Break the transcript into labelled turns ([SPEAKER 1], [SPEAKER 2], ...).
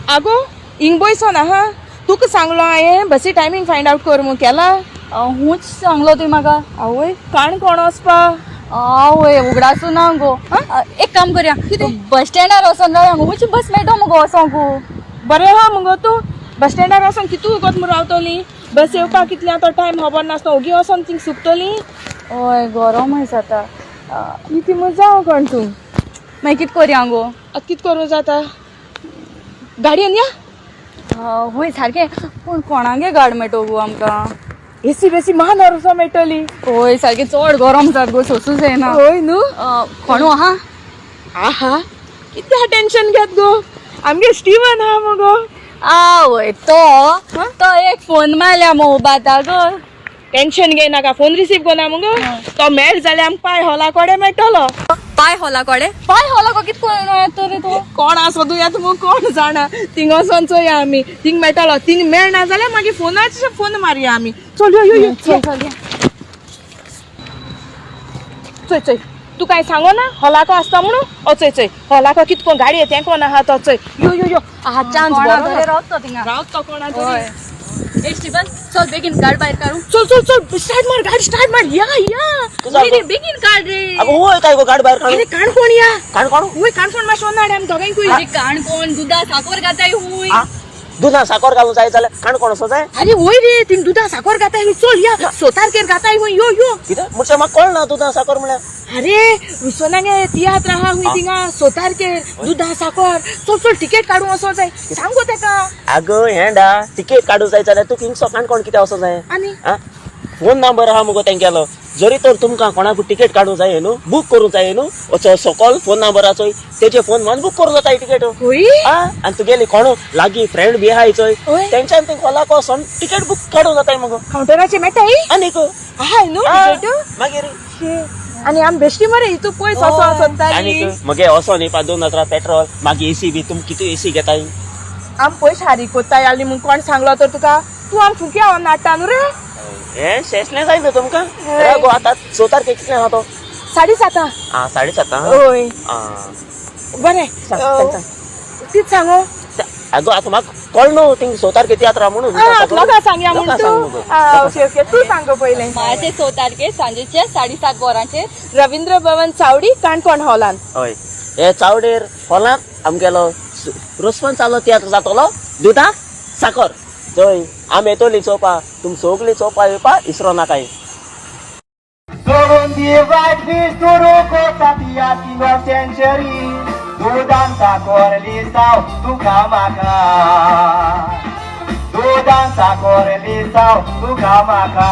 [SPEAKER 1] आगो हिंग बयसोन आहा, तुका सांगलो हांवें बसी टायमींग फायंड आवट कर म्हूण, केला?
[SPEAKER 2] हूंच सांगलो तुवें म्हाका.
[SPEAKER 1] आवय काणकोण वचपा.
[SPEAKER 2] आवय उगडासू ना गो. एक काम करया, बस स्टँडार वचोन रावया मुगो, खंयची बस मेळटो मुगो वचोंक.
[SPEAKER 1] बरें आहा मुगो, तूं बस स्टँडार वचोन कितू वगत म्हूण रावतली? बस येवपाक कितल्या तो टायम खबर नासता, ओगी वचोन थिंग सुकतली.
[SPEAKER 2] हय गरमय जाता.
[SPEAKER 1] कितें म्हूण जावं कोण तूं.
[SPEAKER 2] मागीर कितें करया गो?
[SPEAKER 1] आतां कितें करूं जाता? गाडयेन या.
[SPEAKER 2] हय सारकें, पूण कोणागे गाड मेळटो गो आमकां?
[SPEAKER 1] एसी बेसी मान वचो मेळटली.
[SPEAKER 2] हय सारकें चड गरम जात गो, सोसूं जायना.
[SPEAKER 1] हय न्हू.
[SPEAKER 2] कोणू आहा?
[SPEAKER 1] आहा, कित्या टेन्शन घेत गो, आमगे स्टिवन आहा मुगो.
[SPEAKER 2] आवय तो तो एक फोन मारल्या मोबाता गो.
[SPEAKER 1] टेन्शन घेयनाका, फोन रिसीव करना मुगो, तो मेळ जाल्यार आमकां पाय हॉला कडेन मेळटलो.
[SPEAKER 2] पाय हॉला कडेन? पाय हॉला कडेन कितें करून येता रे तो?
[SPEAKER 1] कोण आसा सोदूं येता म्हूण कोण जाणा, थिंग वचोन चोया आमी, थिंग मेळटलो. थिंग मेळना जाल्यार मागीर फोनाचेर फोन मारया आमी. चल यो यो यो,
[SPEAKER 2] चल चल.
[SPEAKER 1] चोय चोय, तूं कांय सांगो ना हॉलाको आसता म्हणून. ओ चोय चोय हॉलाको कित कोण गाडी तें कोण आहा तो, चोय यो यो यो. आहा चान्स बरो
[SPEAKER 2] रावतो थिंगा,
[SPEAKER 1] रावतो कोणा तरी.
[SPEAKER 2] ए स्टीवन चल बेगीन गाड भायर काडू.
[SPEAKER 1] चल चल चल, स्टार्ट मार गाडी, स्टार्ट मार. या या
[SPEAKER 2] रे बेगीन काड रे.
[SPEAKER 3] अगो होय काय गो गाड भायर काडू?
[SPEAKER 1] अरे काणकोण या.
[SPEAKER 3] काणकोण?
[SPEAKER 1] वय काणकोण मातशें वनाड आमी दोगांयकूय.
[SPEAKER 2] अरे काणकोण दुदा साकर घाताय हुय.
[SPEAKER 3] दुदा साकर घालून जाय जाल्यार काणकोण वचो जाय?
[SPEAKER 1] अरे वय रे, थिंग दुदा साकर घाताय. चल या, स तारखेर घाताय हुंय. यो यो.
[SPEAKER 3] कितें म्हणजे म्हाका कळना दुदा साकर म्हळ्यार?
[SPEAKER 1] अरे विश्वनागे तियात्र आहा हुंय थिंगा स तारखेर, दुदा साकर. चल चल तिकेट काडूंक वचो जाय, सांग गो तेका.
[SPEAKER 3] आगो हेंडा तिकेट काडूंक जाय जाल्यार तुका हिंगसो काणकोण कित्याक वचो जाय?
[SPEAKER 1] आनी
[SPEAKER 3] फोन नंबर आहा मुगो तेंगेलो, जरी तर तुमकां कोणाकूय तिकेट काडूंक जाय न्हू, बूक करूंक जाय न्हू, वचो सकल फोन नंबराचो तेजे फोन मारून बूक करूंक जाता तिकेट. आनी तुगेली कोण लागीं फ्रेंड बी आहाय चोय, तेंच्यान थिंग हॉलाक वचोन तिकेट बूक काडूंक जाताय मुगो.
[SPEAKER 1] कावंटराचेर मेळटाय?
[SPEAKER 3] आनीक
[SPEAKER 1] आहाय न्हू तिकेट
[SPEAKER 3] मागीर.
[SPEAKER 1] आनी आमी बेश्टी मरे हितू पयस वचों सोदताली.
[SPEAKER 3] आनीक मगे वचोन न्ही 2000 पेट्रोल, मागीर एसी बी तुम कितू एसी घेताय?
[SPEAKER 1] आमी पयस हारी कोत्ताय आली म्हूण कोण सांगलो तर तुका? तूं आम फुकी हांव नाडटा न्हू रे.
[SPEAKER 3] हें शेसलें जाय न्हू तुमकां? गो आतां स तारखेर कितले आहा तो?
[SPEAKER 1] 7:30.
[SPEAKER 3] आं 7:30.
[SPEAKER 1] हय बरें तीच सांगो.
[SPEAKER 3] आगो आतां म्हाका कळ्ळो न्हू थिंग स तारखेर तियात्र म्हणून.
[SPEAKER 1] लोकां सांगया म्हूण तूं. ओके ओके, तूं सांग गो पयलें.
[SPEAKER 2] मार्चे 6 तारखेर सांजेचे 7:30 वरांचेर
[SPEAKER 1] रवींद्र भवन चावडी काणकोण हॉलान.
[SPEAKER 3] हय हे चावडेर हॉलांत आमगेलो रोसपन चालो तियात्र जातलो दुदाक साकर. चोय आमी येतोली चोवपा, तुम सगळीं चोवपा येवपा इसरो नाकाय.
[SPEAKER 4] सोडून दी वाट बी सुरू कोता तिया किंग ऑफ सेंचुरी, दुदान साकर लिसाव तुका म्हाका, दुदान साकर लिसाव तुका म्हाका.